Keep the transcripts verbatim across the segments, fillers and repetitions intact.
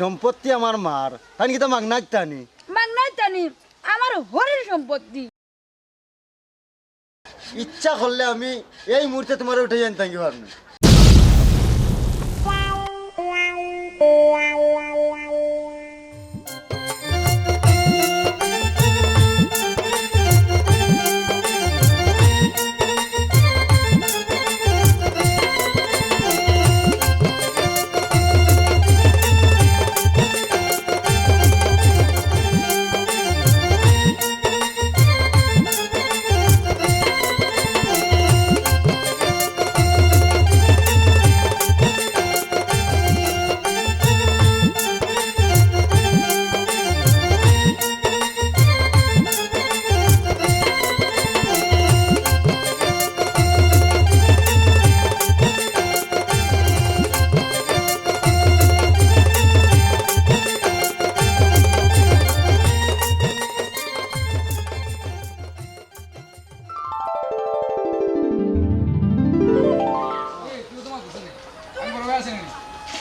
সম্পত্তি আমার মার, তাইন কিতা মাগনা দিতা নি? মাগনা দিতা নি? আমার হরির সম্পত্তি। ইচ্ছা করলে আমি এই মুহূর্তে তুমারে উঠাইয়া আনতাম পারমু।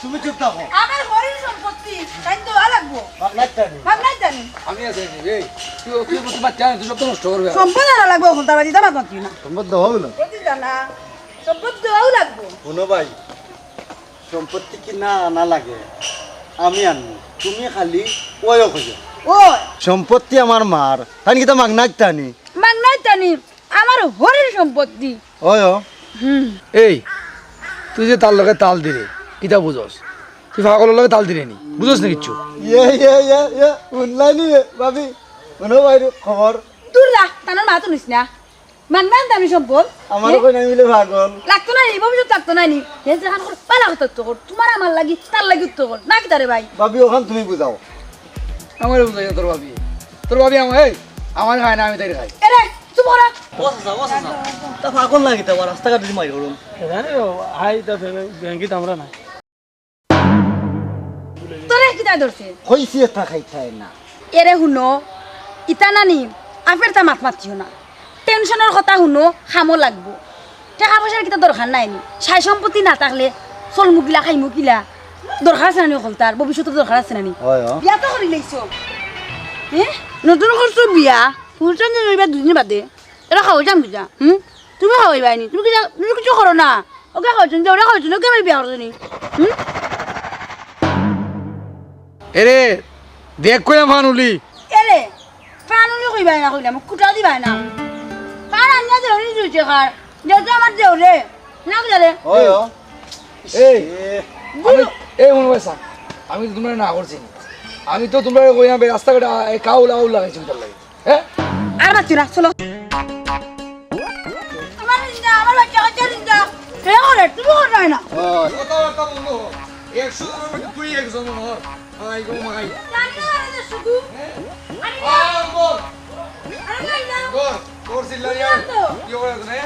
তুমি চুপ থাকো। আমার হরির সম্পত্তি, তাইন দেওয়া লাগবো। মাগনা দিতা নি? মাগনা দিতা নি? আমি আছি, এই, তুই, তুই বুঝতে পারছিস না, তুই সব তো নষ্ট করবে। সম্পদ আনা লাগবো, অখন তার বাড়ি দাঁড়া পাচ্ছি না। সম্পদ দেওয়া হইল। বুঝলি না? সম্পদ দেওয়াও লাগবো। হুনো ভাই, সম্পত্তি কিনা আনা লাগে, আমি আনমু। তুমি খালি ওই খোঁজো। ওই। সম্পত্তি আমার মার, তাইন কিতা মাগনা দিতা নি? মাগনা দিতা নি? আমার হরির সম্পত্তি। ওই ও। হুম। এই, তুই যে তার লগে তাল দিরে, কিতা বুঝস? তুই পাগলর লগে তাল দিরে নি, বুঝস না কিচ্ছু? ইয়ে, ইয়ে, ইয়ে, ইয়ে, হুনলায় নি রে, ভাবি? হুনো ভাই রে, খবর? দূর যা, তানর মাত হুনিস না। মাগনা দিতা নি সম্পদ। আমার এ? কই নাই মিলে পাগল। লাগতো না নি, ভবিষ্যৎ লাগতো না নি। হে যেখান কর, পালা কথা তো কর। তুমার আমার লাগি, তার লাগি তো কর। না কিতা রে ভাই? ভাবি, অখান তুমি বুঝাও। আমারে বুঝাই তোর ভাবি। তোর ভাবি আমার, এই, আমার খায় না, আমি তাইর খাই। এরে, চুপ করা। ও চাচা, ও চাচা। তা পাগল না কিতা, রাস্তাঘাট যদি মারি করুন। এখানে আই তা ব্যাংকিত আমরা নাই। তোরে কিতা ধরছে? কইছি এটা খাইতায় না। এরে হুনো, ইতা নানি, আফেরতা মাত মাতিও না। টেনশনর কথা হুনো, কামো লাগবো। টেকা পয়সার কিতা দরকার নাই নি? সাই সম্পত্তি না থাকলে চলমু কিলা, খাইমু কিলা? দরকার আছে না নি অকলতার? ভবিষ্যতর দরকার আছে না নি? হয়, হয়। বিয়া তো করি লইছো। হ্যাঁ? নতুন করছো বিয়া, অনুষ্ঠান যে রইবা দুদিন বাদে। এরা খাওয়াইতাম কিতা? হুম? তুমি খাওয়াইবায় নি? তুমি কিতা, তুমি কিছু করো না। ওকে খাওয়াইছো নি, ওরা খাওয়াইছো নি, ওকে আমার বিয়া করছো নি? হুম? এরে, দেখ কইয়া ফানুলি। এরে, ফানুলি কইবায় না কইলাম, কুটা দিবায় না। কার আনিয়া দেউরি দুইছে কার? দেউরি আমার দেউরে। না বুঝালে? ওই, ও। এই, এ। আমি, এই মনে হয় স্যার, আমি তো তোমরা না করছি নি। আমি তো তোমরা কইয়া রাস্তাঘাটে কাউলা আউলা লাগাইছি তার লাগি। হ্যাঁ? আর মাতিও না, চলো। আমার জিন্দা, আমার বাচ্চা কাচ্চা জিন্দা। হে করে, তুমি করো না। কথাবার্তা বন্ধ কর। একশো জনের মধ্যে তুই একজন মনে হয়। আই গো মাই। জানি না, আরে যে শুধু। আরে না। আ, বল। আরে না, না। বল, তোর চিল্লা কি নিয়ে বলতো? কি করে রে?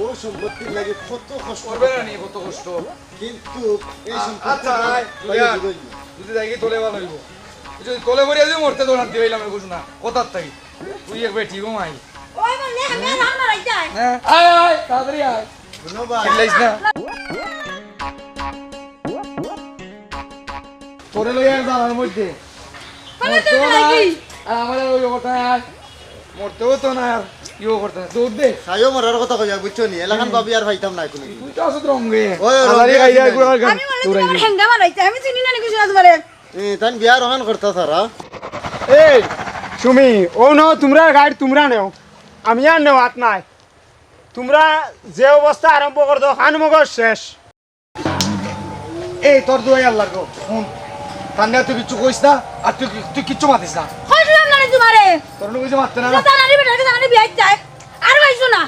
ও সম্পত্তির লাগি কত কষ্ট করবে না নি, কত কষ্ট। কিন্তু এই আ-, সম্পত্তি আচ্ছা, আয়, তুই আয়। যদি যাই কি তোলে ভালো হইব। যদি তোলে পড়ে যদি মরতে তো শান্তি পাইলাম, বুঝ না। কথার তাই। তুই এক বেটি গো মাই। ওই বললে আমি আর আমার আইতাই। হ্যাঁ, আয়, আয়, তাড়াতাড়ি আয়। ধন্যবাদ। চিল্লাইস না। তোরে লইয়া জানার মধ্যে। মানে তো মরতেও নাই। আর আমার আর ওই কথা আর। মরতেও তো না আর ইয়েও করতে না। দৌড় দে। খাইও মরার কথা কইয়া, বুঝছো নি? এলাখান হুম। ভাবি আর পাইতাম না কোনো। তুই তো আসত রঙে। ওই, ওই, আলারি রঙে খাইয়া আছি গুড়া না। গান আমি বলে দৌড়াই তোমার দে। হেঙ্গা মারাইতে, আমি চিনি না নাকি শুনা তোমারে। এ, তান বিয়া রহান করতা সারা। এই, সুমি, ও ন, তোমরা গাইড তোমরা নেও। আমি আর নেও হাত নাই। তোমরা যে অবস্থা আরম্ভ করতো, খান মগজ শেষ। এই তোর দুয়াই আল্লাহর গো, হুন। তার নিয়ে তুই কিচ্ছু কইস না, আর তুই কি-, তুই কিচ্ছু মাতিস না। কইছিলাম না রে তোমারে। তোর লোক যে মারতে না। যা তাড়াতাড়ি বেটাকে জানানি বিয়াই যায়। আর পাইছো না,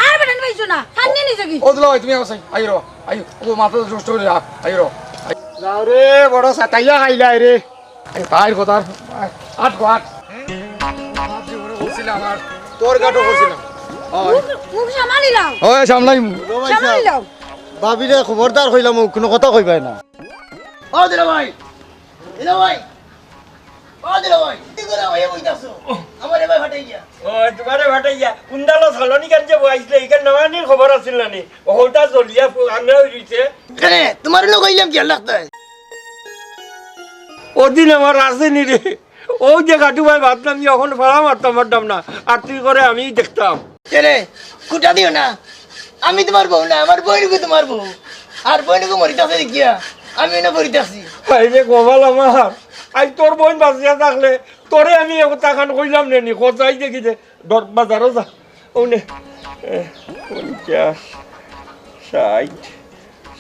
আর বেটাকে পাইছো না। খান নিয়ে নিজে কি? ও দুলা ভাই, তুমি আসো, আইও রে, আইও। ও মাথা নষ্ট করে যা, আইও রে, আইও। যাও রে, বড় সাতাইয়া খাইলাই রে। এই তাইর কথা, আট গো, আট। বাপ যে ঘরে বলছিলাম আর তোর গাটো বলছিলাম। ওই। মুখ, মুখ সামালি লাও। ওই সামলাই মুখ। ভাবিরে খবরদার কইলাম, ও কোনো কথা কইবায় না। ও দিলা ভাই, দিলা ভাই, ও দিলা ভাই, তুই করে ভাই বইতাছো। আমার এবার ফাটাই গিয়া। ও, তোমারে ফাটাই গিয়া। কুন্দালো সালনি কাঞ্চে বইছিলে, ইখান নওয়ানির খবর আছিল না নি? ও হঠাৎ জ্বলিয়া ফু-, আংরা হই রইছে। কেনে, তোমার না কইলাম কি আল্লাহ তাই? ওদিন আমার আছে নি রে, ও যে কাটু ভাই ভাবতাম যে অখন ফাড়া মারতাম পারতাম না, আর তুই করে আমি দেখতাম। এরে, খুটা দিও না, আমি তুমার বউ না, আমার বইনগু তুমার বউ। আর বইনগু মরিতাছে দেখিয়া আমি না মরিতাছি। ভাই রে কপাল আমার, আজ তোর বইন বাঁচিয়া থাকলে তোরে আমি এ কথাখান কইলাম নে নি, কথাই দেখি দে। দর বাজারও যা। ওনে, এ, পঞ্চাশ, ষাইট,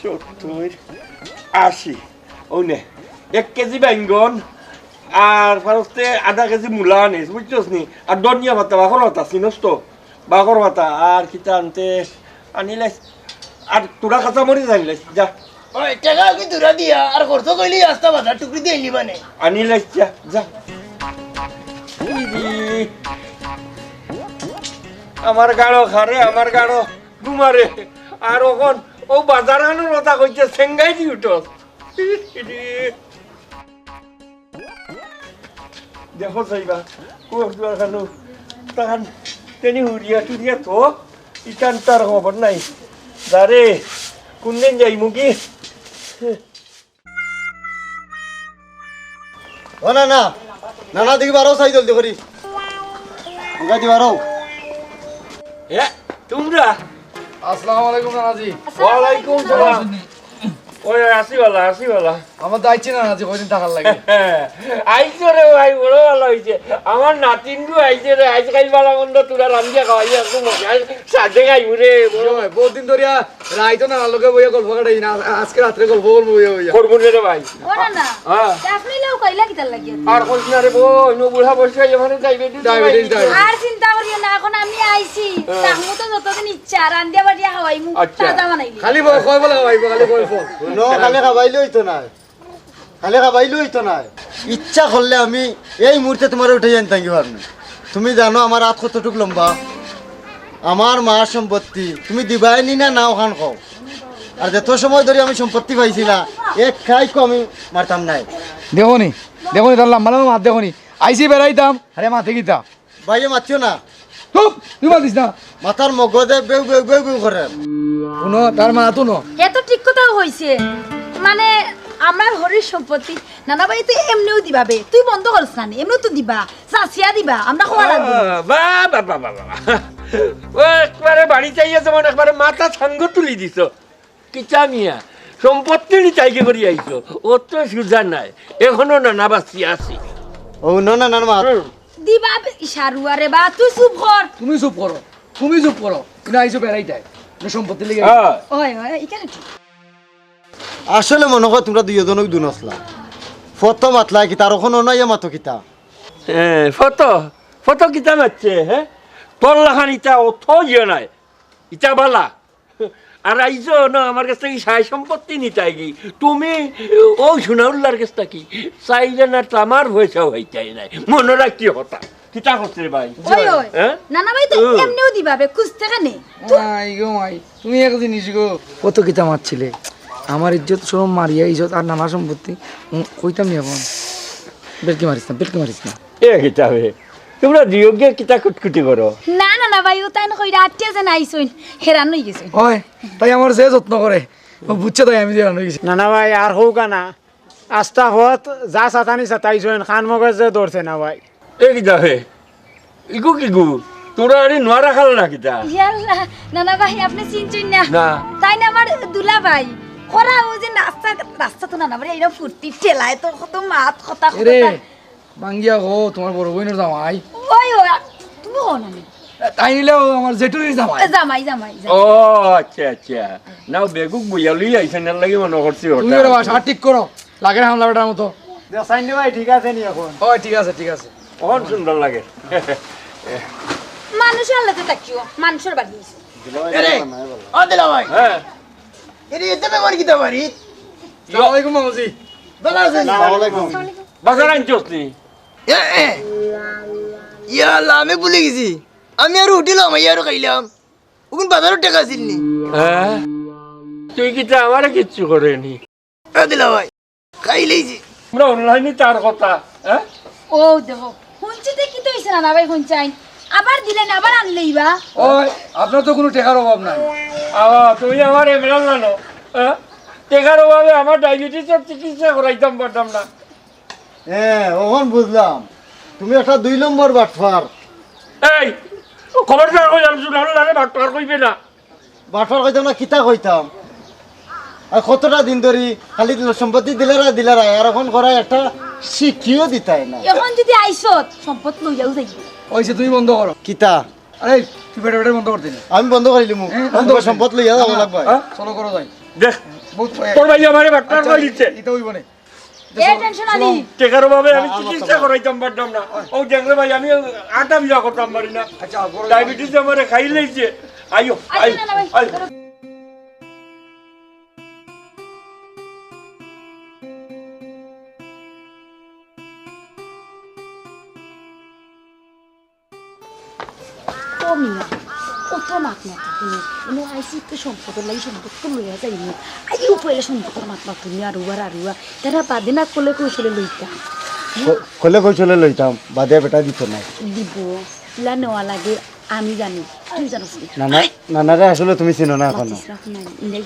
সত্তইর, আশি। ওনে, এক কেজি বাইঙ্গন, আর ফারস্তে আধা কেজি মূলা আনিস, বুঝছস নি? আর ধনিয়া পাতা, বাখর পাতা, চিনস তো? বাখর পাতা, আর কিতা আনতে আনিলাইস। আর তুরা কাঁচা মরিচ আনিলাইস, যা। ওই, টেকা আমি তুরা দিয়া, আর খরচ কইলি আস্তা বাজার টুকরি দিয়া আইলি বানে। আনিলাইস, যা, যা। ইদি। আমার গাড়ো খারে, আমার গাড়ো ঘুমারে। আর অখন ও বাজার আনোর কথা কইতে সেঙ্গাই দি উঠস। ইদি। দেখো চাইবা, কুয়ার দুয়ার খানো, তাহান তেনি হুরিয়া টুরিয়া তো, ইতান তার খবর নাই। যারে, কোনদিন যাইমু কি? ও না, না, না, না, দেখি বারো চাই জলদি করি। উঙ্গা দি বারো। এ, তুমরা? আসসালামু আলাইকুম নানাজি। ওয়ালাইকুম সালাম। ওই, আসি বালা, আসি বালা। আমার তো আইছি নানাজি, কয়দিন থাকার লাগি। আইছো রে ভাই, বড় বালা অইছে। আমার নাতিনগু আইছে রে, আইজ কাইল বালা মন্দ তুরা রান্ধিয়া খাওয়াইয়া একদম মজা। সাথে খাইবো রে, বড়। জি ভাই, বহুত দিন ধরিয়া রাইতো নানার লগে বইয়া গল্প কাটাই না, আ-, আজকে রাত্রে গল্প করবো বইয়া বইয়া। করবো রে ভাই। ও না, না। হ্যাঁ। তে আপনি লাউ কইলা কিতার লাগি? আর কইস না রে বইন, বুড়া বয়সে অইয়া মানে ডায়াবেটিস ডায়াবেটিস, ডায়াবেটিস। আর চিন্তা করিও না, এখন আমি আইছি। হ্যাঁ। তাহমু তো যতদিন ইচ্ছা, রান্ধিয়া বাড়িয়া খাওয়াইমু, আচ্ছা। তাজা বানাইলি। খালি বয়, কয় বলে খাওয়াইবো, খালি বয় ফোন। হুনো, খালি খাবাইলে অইতো নায়। খালি খাবাইলে অইতো নায়। ইচ্ছা করলে আমি এই মুহূর্তে তুমারে উঠাই আনতাম কি পারমু। তুমি জানো আমার আত কতটুক লম্বা? আমার মার সম্পত্তি তুমি দিবায় নি না, না অখান কও। আর যত সময় ধরি আমি সম্পত্তি পাইছি না, এক খাইকো আমি মারতাম নায়। দেখো নি, দেখো নি, তার লম্বা লম্বা মাত দেখো নি। আইছি বেড়াইতাম, আরে মাতে কিতা? ভাইয়ে মাতিও না। চুপ, তুই মাতিস না। মাথার মগজে বেউ বেউ বেউ বেউ করে। হুনো, তার মা তো ন। হে তো ঠিক কথাউ কইছে। মানে, আমরার হরির সম্পত্তি নানা ভাই তো এমনেউ দিবা বে। তুই বন্ধ করস না নি, এমনেউ তো দিবা। চাচিয়া দিবা, আমরা খোয়া লাগবো। আহ, বাহ, বাহ, বাহ, বাহ, বাহ। ও একবারে বাড়িত আইয়া যেমন একবারে মাথা সাঙ্গ তুলি দিছো। কিতা মিয়া, সম্পত্তি নিতাইগি করি আইছো? অত সুজা নায়, এখনো নানা বাঁচি আছি। ও না, না, না, মা। হুম। দিবা বে-, ইশারুয়া রে বা, তুই চুপ কর। তুমি চুপ করো, তুমি চুপ করো। তুমি আইছো বেড়াইতায়, তুমি সম্পত্তি লিগে। হ্যাঁ। ওই, ওই, এখানে কি? আসলে মনো কয় তুমরা দুইওজনউ দুন আছলা। ফত মাতলা কিতা, আর অখনো নাইয়া মাতো কিতা? হ্যাঁ, ফত, ফত কিতা মাতছে, হ্যাঁ? তোর লাখান ইতা অত ইয়ে নায়, ইতা বালা। আর আইছো না আমার গেছ থাকি সায় সম্পত্তি নিতাইগি। তুমি অউ সোনাউল্লার গেছ থাকি চাইলে না তামার পয়সাও খাইতায় নায়। মনো রাখি কথা। কিতা করছে রে ভাই? ওই, ওই। হ্যাঁ? নানা ভাই তো হুম। এমনেউ দিবা বে, খুঁজতে কেনে? আই গো মাই, তুমি এক জিনিস গো। কত কিতা মাতছিলে? আমার ইজ্জত সরম মারিয়া ইজ্জত আর নানা সম্পত্তি, উম, কইতাম নি অখন? বেলকি মারিস না, বেলকি মারিস না। এ কিতা বে? তুমরা দুইওগিয়ে কিতা কুটকুটি করো? না, না, না ভাই, ও তাই না কইরা আটিয়া যেন আইছইন, হেরান অই গেছইন। ওই, তাই আমার যে যত্ন করে, ও বুঝছে তাই আমি যে হেরান অই গেছি। না, না ভাই, আর কউক্কা না। আস্তা পথ যা সাতানি সাতাইছইন, কান মগজ যে ধরছে না ভাই। এ কিতা বে? ইগু কিগু? তুমরা আরে নুয়া রাখাল না কিতা? ইয়াল্লা, না, না ভাই, আপনে চিনছইন না। না। তাইন আমার দুলা ভাই। খরা ও যে রাস্তা, রাস্তা তো না, না, ভাই, এরকম ফুর্তি ঠেলায় তো কত মাত, কথা, এরে, কথা। ভাঙ্গিয়া কও, তুমার বড় বইনর জামাই। ওই, ওই, আর তুমি কও না নি? তাই নিলে ও আমার জেঠুরির জামাই। জামাই, জামাই, জামাই। ও, আচ্ছা, আচ্ছা। না, ও বেগুক বইয়া লই আইছইন, এর লাগি মনো করছি তুমি হঠাৎ। ওরে বাবা, শার্ট ঠিক করো। লাগের হামলা বেটার মতো। দেখছইন নি ভাই, ঠিক আছে নি অখন? ওই, ঠিক আছে, ঠিক আছে। অখন সুন্দর লাগে। মানুষর আল্লাতে তাকিও, মানুষর বাড়ি আইছে। এরে, ও দিলা ভাই। হ্যাঁ। এরে, এতে ব্যাপার কিতা বাড়ি? আসসালামু আলাইকুম মামুজি। ভালা আছইন? আসসালামু আলাইকুম। বাজার আনছস নি? এ, এ। ইয়া আল্লাহ, আমি ভুলি গেছি। আমি আরো হোটেলো হামাইয়া আরো খাইলাম। অগুন বাজারর টেকা আছিল নি? হ্যাঁ? তুই কিতা আমারে কিচ্ছু করে নি? এ দিলা ভাই, খাইলাইছি। আমরা অনলাইনে তার কথা, হ্যাঁ? ও দেখো, হুনছি তে কিতা অইছে না, না ভাই, হুনছাইন। আবার দিলে না, আবার আনলেই বা। ওই, আপনার তো কুনু টেকার অভাব নাই। আ, তুমি আমার এমরান জানো, হ্যাঁ? টেকার অভাবে আমার ডায়াবেটিসর চিকিৎসা করাইতাম পারতাম না। হ্যাঁ, অখন বুঝলাম, তুমি একটা দুই নম্বর বাটপার। এই, খবরদার কইলাম, সুনানুল্লারে বাটপার কইবে না। বাটপার কইতাম না, কিতা কইতাম? আর কতটা দিন ধরি খালি সম্পত্তি দিলারা দিলারা, আর অখন করা একটা শিক্ষিও দিতায় না। অখন যদি আইছত, সম্পদ লইয়াও যাইব। অইছে, তুমি বন্ধ করো। কিতা? আরে, তুই বেটা বেটা বন্ধ করতে না। আমি বন্ধ করিলিমু। হ্যাঁ, বন্ধ তোমার করতে। সম্পদ লইয়া যাওয়া না, না, লাগবে। হ্যাঁ? চলো, করো যাই। দেখ, বহুত তোর ভাই আমারে বাটপার আচ্ছা, কই দিচ্ছে। এটা অইব না। এ টেনশন আলী। টেকার অভাবে আমি না, আমার চিকিৎসা তো করাইতাম পারতাম না। ও দেখলে ভাই, আমি আটা বিয়া করতাম পারি না। আচ্ছা, বড় ডায়াবেটিস আমারে খাই লাইছে। আইও, আচ্ছা, আইও, না, না, ভাই, আইও। ধরো। ও মিয়া, অত মাত মাতো তুমি। মানে আইসি তো সম্পদর লাগি সম্পদ তো লইয়া যাইনি। আইও পয়লা সম্পদর মাত মাতো তুমি আর উবার আর উবা। তারা বাদে না করলে কৌশলে লইতা। ক-, কলে কৌশলে লইতাম, বাদে বেটা দিত না। দিব, ইলা নেওয়া লাগে, আমি জানি, তুই জানোস নি? নানা, নানারে আসলে তুমি চিনো না এখনো। মাতিস না, নাই, নাই।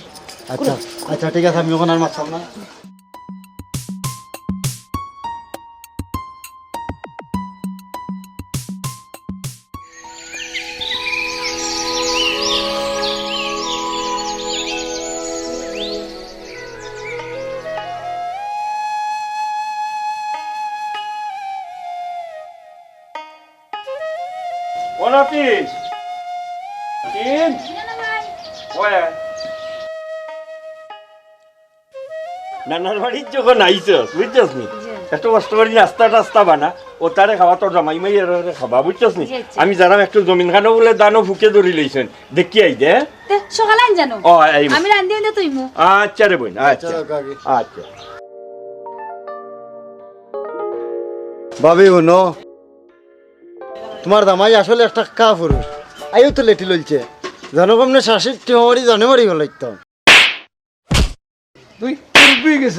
আচ্ছা, আচ্ছা, ঠিক আছে, আমি অখন আর মাততাম না। ও নাতিন। নাতিন। ওই। নানার বাড়িত যখন আইছস, বুঝছস নি? জি। একটু কষ্ট করি নাস্তা টাস্তা বানা, ও তারে খাওয়া, তোর জামাই মাইয়ারে খাওয়া, বুঝছস নি? জি, জি। আমি যারাম একটু জমিন খানো বুলে ধানো ফুকে ধরি লইছইন, দেখি আই দে, হ্যাঁ? তে, সকালে আন জানো? ও, আই, আই। আমি রান্ধি আনতে তুই মু। আচ্ছা রে বইন, আচ্ছা। চলো, কাকি। আচ্ছা। ভাবি, হুনো, তোমার জামাই আসলে একটা কাপুরুষ। আইও তো লেটি লইছে। জানো কম না, শাশুড়ি টিমারি জানে মারি ফেলাইতাম। তুই মুরব্বি গেছ।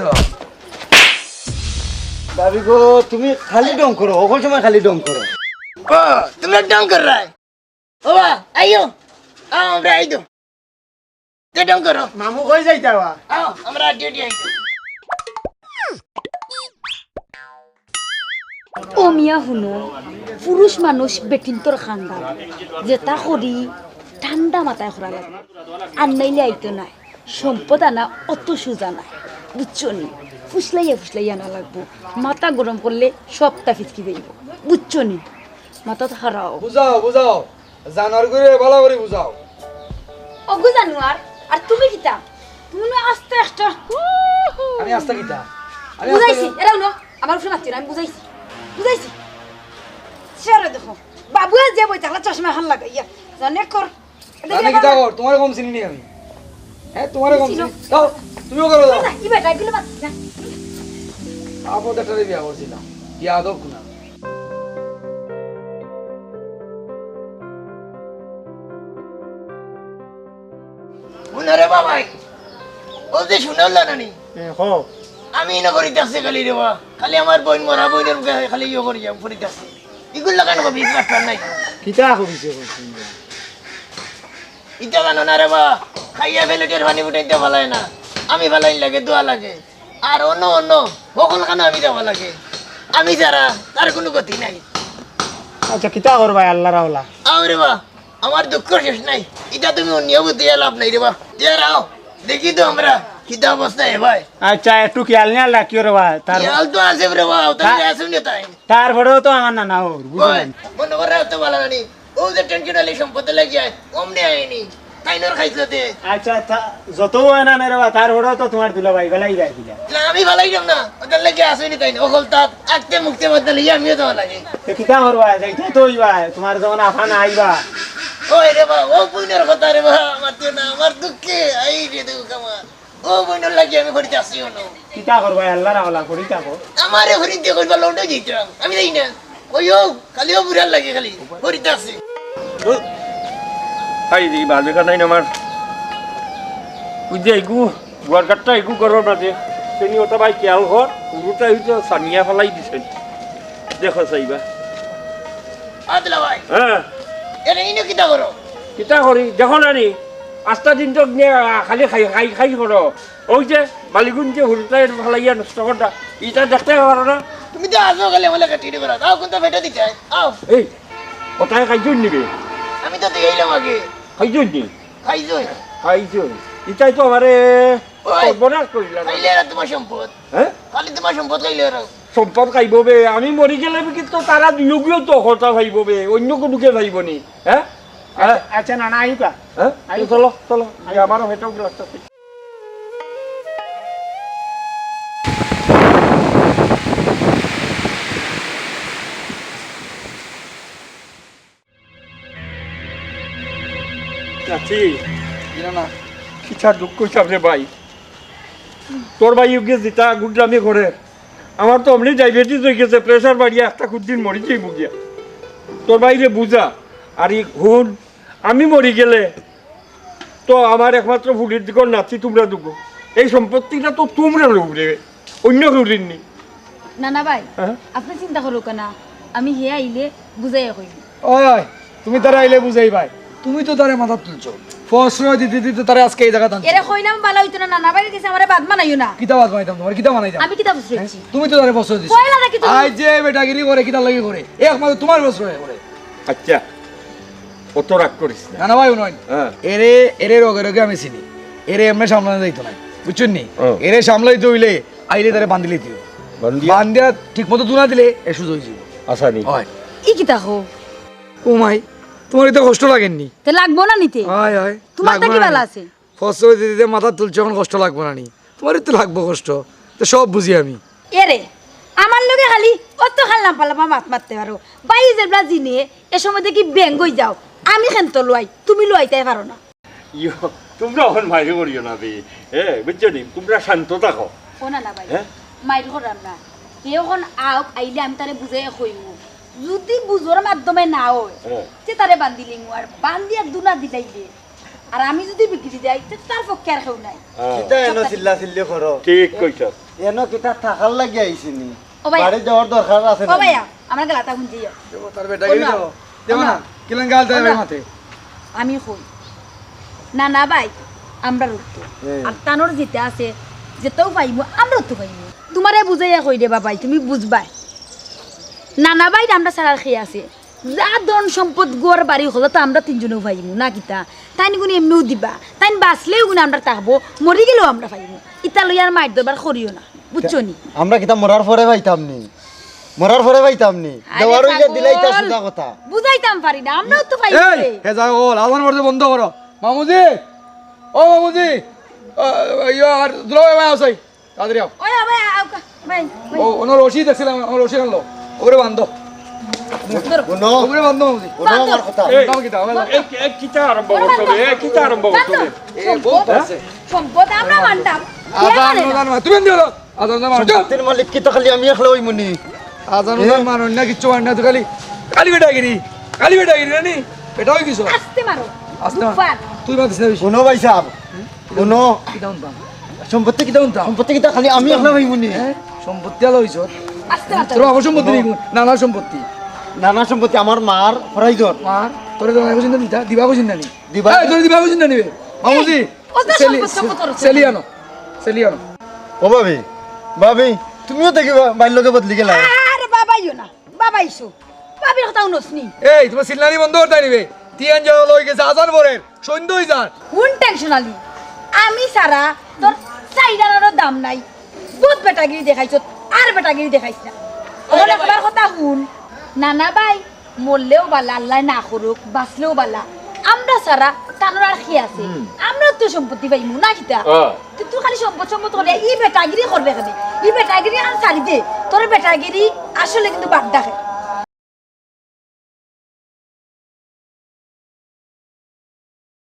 ভাবি গো, তুমি খালি ঢং করো, অখন সময় খালি ঢং করো। ও, তুমি ঢং করো রায়। ও বা, আইও। আও, আমরা আই তো। তে ঢং করো। মামু কই যাইতা বা? আও, আমরা ডিউটি আই তো। ও মিয়া হুনো, পুরুষ মানুষ বেটিন্তর খান্দান, যেতা করি ঠান্ডা মাথায় করা লাগে, আর নাইলে আইতো নায়। সম্পদ আনা অত সুজা নায়, বুঝছো নি? ফুসলাইয়া ফুসলাইয়া আনা লাগবো, মাথা গরম করলে সবটা ফিসকি যাইব, বুঝছো নি? মাথা তো খারাপ। বুঝাও, বুঝাও। জানোয়ার গুরে ভালা করি বুঝাও। অগু জানোয়ার, আর তুমি কিতা? তুমি না আস্তে একটা। আমি আস্তে কিতা? আমি আস্তে বুঝাইছি, কিতা? এরাও না, আমার উপরে মাতিও না, আমি বুঝাইছি। বুঝাইছি। চেহারা দেখো, বাবু আজ যে বই থাকলে চশমা খান লাগাইয়া। জানে কর। জানে কিতা কর? তোমারে কম চিনি নি আমি। হ্যাঁ, তোমারে কম চিনি। যাও, তুমিও করো, যাও। না, কি বেটা, এগুলো বাদ, না। আপদ একটা বিয়া করছিলাম। বিয়া আদব কুনা। হুনো রে বাবাই, ও যে হুনো লা নানি। এ, কও। আমি ইনো করিতাছি খালি রে বা, খালি আমার বইন মরা বইনর মুখে খালি ইয়ে করি যাম, করিতাছি। ইগুর লাগান কবি মাস্টার নাই। কিতা কবিছে কইছি? ইতা জানো না রে বা, খাইয়া প্লেটর পানি ফুটাইতে ফালায় না, আমি ফালাইন লাগে, দোয়া লাগে। আর অন্য অন্য হকল খানো আমি যাওয়া লাগে। আমি ছাড়া তার কুনু গতি নাই। আচ্ছা, কিতা করবায় আল্লাহ রাওলা? আও রে বা, আমার দুঃখ শেষ নাই। ইতা তুমি অন্য বুঝিয়া লাভ নাই রে বা। যে রাও, দেখি তো আমরা কিতা অবস্থা হে ভাই। আচ্ছা, একটু খেয়াল নিয়াল রাখিও রে বা। তার খেয়াল তো আছে রে বা, তার তা-, আছে নি তাই? তারপরেও তো আমার নানা ওর, বুঝলেন? ওই, মনে করে তো ভালা নানি। ও যে টেনশন আলী সম্পদে লাগিয়া, অমনে আইনি। তাইনর খাইছলতে। আচ্ছা, তা-, যত অয় না রে বা, তারপরেও তো তোমার দুলাভাই বেলাই যায় কিনা? না, আমি ফালাইলাম না। ওটার লাগি আসেনি তাই না। অকল তাত আঁকতে মুখতে বাদ দিলে আমিও যাওয়া লাগে। তে কিতা করবায়? যাইতে তো অইবায়। তোমার যখন আফা না আইবা। ওই রে বা, ও বইনর কথা রে বা, মাতিও না, আমার দুঃখে, আই রে দুঃখ আমার। ও বইনর লাগি আমি করিতে আসি অনো। কিতা করবায়? আল্লাহ রাওলা করি থাকো। আমারে করিতে কইবা লন্ডন যাইতাম। আমি যাই না। ওই ও, খালি ও বুড়ার লাগে খালি। করিতে আসি। হাই রে, বাজে কথা নাই আমার। বুঝে আইগু, বুয়ার কাটটা আইগু করবার বাদে। তেনি ওটা ভাই খেয়াল কর, গরুটা হইতো সানিয়া ফালাই দিছেন। দেখো চাইবা। আদলা ভাই। হ্যাঁ। এরে ইনো কিতা করো? কিতা করি? দেখো না নি, আস্তা দিন তো নিয়ে খালি খাই, খাই, খাই করো। ওই যে বালিগুন যে হুরুতায় ফালাইয়া নষ্ট করতা, ইটা দেখতে পারো না? তুমি তো আছো খালি আমার লাগে টিটি বেড়া। আও, কোনটা ফেটে দিতে হয়? আও। এই, ওটায় খাইছইন নি বে? আমি তো দিয়েইলাম আগে। খাইছইন নি? খাইছইন। খাইছইন। ইটাই তো আমারে ওই, সর্বনাশ করিলা না। খাইলে এরা তোমার সম্পদ। হ্যাঁ? খালি তোমার সম্পদ খাইলে এরা। সম্পদ খাইবো বে। আমি মরি গেলে কিন্তু তারা দুইওগুয়েও তো হতা খাইবো বে। অন্য কুনুকে খাইবো নি। হ্যাঁ? আচ্ছা, আচ্ছা, না, না, আইবা। হ্যাঁ? আইবা। চলো, চলো। আইবা। আমারও হেঁটেও গ্লাসটা। চাচি, ইয়া না, কিতা দুঃখ অইছে রে ভাই। তোর ভাই ওকে যেতা গুন্ডামি করে, আমার তো অমনি ডায়াবেটিস অই গেছে, প্রেশার বাড়িয়া একটা খুব দিন মরি যাইবো গিয়া। তোর ভাইরে বুঝা, আর ই হুন, আমি মরি গেলে তো আমার একমাত্র ফুড়ির দিকর নাতি তুমরা দুগু। এই সম্পত্তিটা তো তুমরা লইবে, অন্য কেউ নি। না, না ভাই, হ্যাঁ? আপনে চিন্তা করউক্কা না, আমি হে আইলে বুঝাইয়া কইমু। ওই, ওই, তুমি তারে আইলে বুঝাইবায়। তুমি তো তারে মাথাত তুলছো। প্রশ্রয় দিতে দিতে তারে আজকে এই জাগাত আনছো। এরে কইলাম ভালা অইতো না, নানা ভাইর গেছে আমারে বাদ বানাইও না। কিতা বাদ বানাইতাম? তোমারে কিতা বানাইতাম? আমি কিতা বুঝছি? হ্যাঁ? তুমি তো তারে প্রশ্রয় দিছো। কইলা না কিতা তুমি? আইজ যে বেটাগিরি করে, কিতার লাগি করে? একমাত্র তোমার প্রশ্রয় করে। আচ্ছা, অত রাগ করিস না। না, না ভাই, হুনইন। হ্যাঁ। এরে, এরে রোগে রোগে আমি চিনি। এরে এমনে সামলানো যাইতো না। বুঝছইন নি? হ্যাঁ। এরে সামলাইতে অইলে আইলে তারে বান্ধিলে দিও। বান্ধিয়া? বান্ধিয়া ঠিক মতো দুনা দিলে এ সুজা অই যাইবো। আচ্ছা নি। হয়। ই কিতা কও? ও মাই, তোমার ইতা কষ্ট লাগের নি? তে লাগবো না নি তে? হয়, হয়। তোমার তো লাগবো কি না বালা নি? আছে? প্রশ্রয় দিতে দিতে মাথাত তুলছো, অখন কষ্ট লাগবো না নি? তোমার তো লাগবো কষ্ট, তো সব বুঝি আমি। এরে, আমার লগে খালি অত খাল লাম্বা লাম্বা মাত মাততে পারো। ভাই যেবলা জিনে, এ সময় দেখি ব্যাঙ অই যাও। আমি কেনতো লুয়াই, তুমি লুয়াইতায় পারো না। ইয়ো, তুমরা অখন মাইর করিও না বে। এ, বুঝছো নি? তুমরা শান্ত থাকো। ও না, না ভাই, হ্যাঁ? মাইর করাম না। হে অখন আউক, আইলে আমি তারে বুঝাইয়া কইমু। যুদি বুঝর মাধ্যমে না অয়, হ্যাঁ। তে তারে বান্ধিলিমু, আর বান্ধিয়া দুনা দিলাইলে আর আমি যুদি বিগড়ি যাই, তে তার পক্ষে আর কেউ নাই। হ্যাঁ। কিতা এনো চিল্লা চিল্লি করো? ঠিক কইছস। এনো কিতা থাকার লাগি আইছি নি? ও ভাইয়া। বাড়ি যাওয়ার দরকার আছে ও না? ভাইয়া, আমার গেলাটা হুনছি। দেবো, তার বেটা ও গিরি না। দেবো। দেবো ও না। না। কিলান গাল দেয় ও না। মাতে। আমি কই। না, না ভাই, আমরা রুখতো। হ্যাঁ। আর তানোর যেটা আছে, যেটাও পাইমু, আমরাও তো পাইমু। তোমারে বুঝাইয়া কই রে বাবাই, তুমি বুঝবায়। না, না ভাই, আমরা ছাড়া আর কে আছে? যা ধন সম্পদ, ঘর বাড়ি হকল তো আমরা তিনজনেও পাইমু, না কিতা? তাইন গুনে এমনেও দিবা, তাইন বাঁচলেও গুনে আমরা থাকবো, মরি গেলেও আমরা পাইমু। ইতা লইয়া আর মাইর দরবার করিও না, বুঝছো নি? আমরা কিতা মরার পরে পাইতাম নি? মরার পরে পাইতাম নি? আরে দেওয়ার অইলে পাগল, দিলাইতা সুজা কথা। বুঝাইতাম পারি না, আমরাও তো পাইমু এই, রে। হে যাও, ও লালন করতে বন্ধ করো। মামুজি, ও মামুজি, ও, ইয়া, আর দুলাভাই ভাই আছে। তাড়াতাড়ি আও। ওই, ওই, আও, ভাই, ভাই। ও, ওনার রশি দেখছিলাম, আমার রশি আনলো। ওরে বান্ধো। ধরো। হুনো। ওরে বান্ধো, মামুজি। হুনো আমার কথা। এই, বান্ধো। এই, এই, কিতা আরম্ভ করছো রে? এই, কিতা আরম্ভ করছো রে? বান্ধো। এ, বউ সম্পদ, আছে। সম্পদ আমরা মানতাম। আজান, আজান, তুমি এমনি বলো। আজান, আজান, মানো। সম্পত্তির মালিক কিতা খালি আমি একলা অইমু নি? আজান, এ? আজান, মানো না, কিচ্ছু মানো না, তুই খালি, খালি বেটাগিরি, খালি বেটাগিরি, জানি? বেটা অই গেছো। আস্তে মারো। আস্তে মারো। তুই মাতিস না বেশি। হুনো ভাই সাহেব, হুনো। কিতা হুনতাম? সম্পত্তি কিতা হুনতাম? সম্পত্তি কিতা খালি আমি একলা পাইমু নি? হ্যাঁ? সম্পত্তি আলা অইছো? আস্তে মাতো। তোর বাবার সম্পত্তি নি? নানার সম্পত্তি। নানার সম্পত্তি আমার মার হরাইছর। মার? তোরে তো দিবা কইছি না নি? দিবা? এই, তোরে দিবা কইছি না নি বে? মামুজি, অত সেলি-, সম্পদ, সম্পদ করো, সেলি আনো। সেলি আনো। ও ভাবি, ভাবি, তুমিও দেখি বা-, ভাইর লগে বদলি গেলা। আরে বাবাইও না, বাবাইছো। ভাবির কথা হুনস নি? এই, তোমার চিল্লানি বন্ধ করতে নিবে। তিন জন লই গেছে আজান পরের। সন্ধ্যা অই যার। হুন টেনশন আলী, আমি ছাড়া তোর চাইর আনারও দাম নাই। বহুত বেটাগিরি দেখাইছত, আর বেটাগিরি দেখাইছ না। অখন একবার কথা হুন, নানা ভাই মরলেও বালা, আল্লায় না করুক, বাঁচলেও বালা, আমরা ছাড়া তানর আর কে আছে? হুম। আমরাও তো সম্পত্তি পাইমু, না কিতা? হ্যাঁ। তো তুই খালি সম্পদ সম্পদ করে ই বেটাগিরি করবে কেনে? ই বেটাগিরি আর ছাড়ি দে, তোর বেটাগিরি আসলে কিন্তু বাদ দেখে।